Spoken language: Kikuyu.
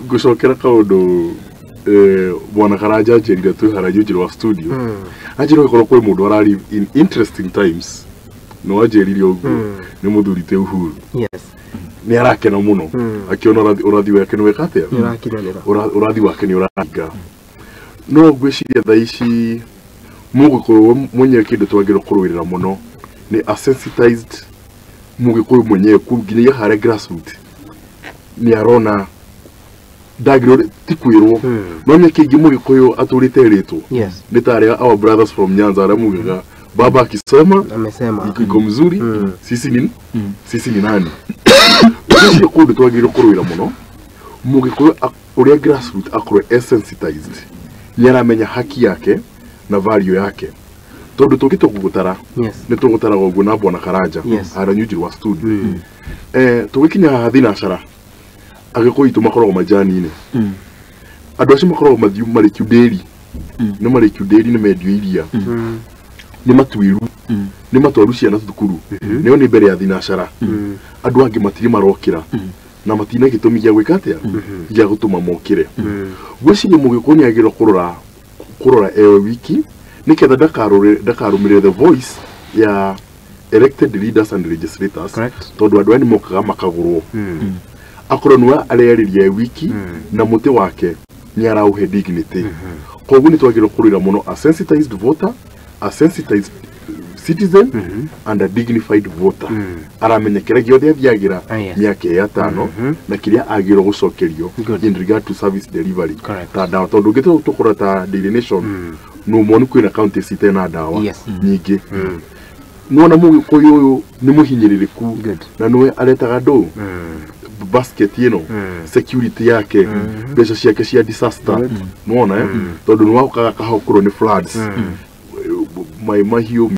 Ngũcokera kaũndũ bwana Karanja anjĩrire twĩ haraihu njĩra wa studio. Anjĩrire gũkorwo kwĩ mũndũ arari in interesting times, no anjĩrire ũguo nĩ mũthuri ti Uhuru. Nĩ arakena mũno akiona ũrathi wake nĩ weka atĩa. Nĩũrakinyanĩra. Ũrathi wake nĩ ũrahinga, no ngwĩciria thaa ici mũgĩkũyũ we mwenyewe kĩndũ twagĩrĩirwo kũrũĩrĩra mũno nĩ a sensitized mũgĩkũyũ mwenyewe nginyagia harĩa grassroot nĩ arona ndagĩrĩirwo ti kwĩrwo, no mĩaka ĩngĩ mũgĩkũyũ atũrĩte ĩrĩtwo nĩ ta arĩa our brothers from Nyanza arĩa mugaga baba akisema amesema iko mzuri. Sisi ni nani? Ũcio kũndũ twagĩrĩirwo kũrũĩra mũno mũgĩkũyũ ũrĩa grassroot akorwo e sensitized, nĩ aramenya haki yake na value yake, tondũ tũngĩtua gũgũtara nĩ tũgũtaraga ũguo na bwana Karanja harĩa Nyunjiri wa studio. Tũgĩkinya haha thinacara, agĩkũyũ itũ makoragwo majani-inĩ, andũ acio makoragwo mathiũ marĩkiu ndĩri, nĩ marĩkiu ndĩri, nĩ mendio iria, nĩ matuĩru, nĩ matwaru ciana thukuru, nĩo nĩ mbere ya thinacara. Andũ angĩ matirĩ marokĩra na matina gĩtũmi gĩa gwĩka atĩa gĩa gũtũma mokĩre. Ngwĩciria mũgĩkũyũ nĩ agĩrĩirwo kũrora ewe wiki nĩgetha ndakarũmĩrĩre the voice ya elected leaders and legislators, tondũ andũ aya nĩ mokaga makagũrwo. Akorwo nĩwe areyarĩria e wiki na mũtĩ wake nĩ araũhe dignity. Koguo nĩ twagĩrĩirwo kũrũĩra mũno a sensitized voter, a sensitized citizen and a dignified voter, aramenya kĩrĩa gĩothe athiagĩra mĩaka ĩ atano na kĩrĩa agĩrĩirwo gũcokerio in regard to service delivery, ta ndawa, tondũ ũngĩtua tũkũrora ta Daily Nation no moni kwĩna county citena ndawa nyingĩ. Nĩwona mũgĩkũyũ ũyũ nĩ mũhinyĩrĩrĩku na nĩwe aretaga ndũ basket ĩno, security yake, mbeca ciake cia disaster. Nĩwona, eh? Tondũ nĩ waũkaga kahokũrwo nĩ floods, maĩ mahiũ.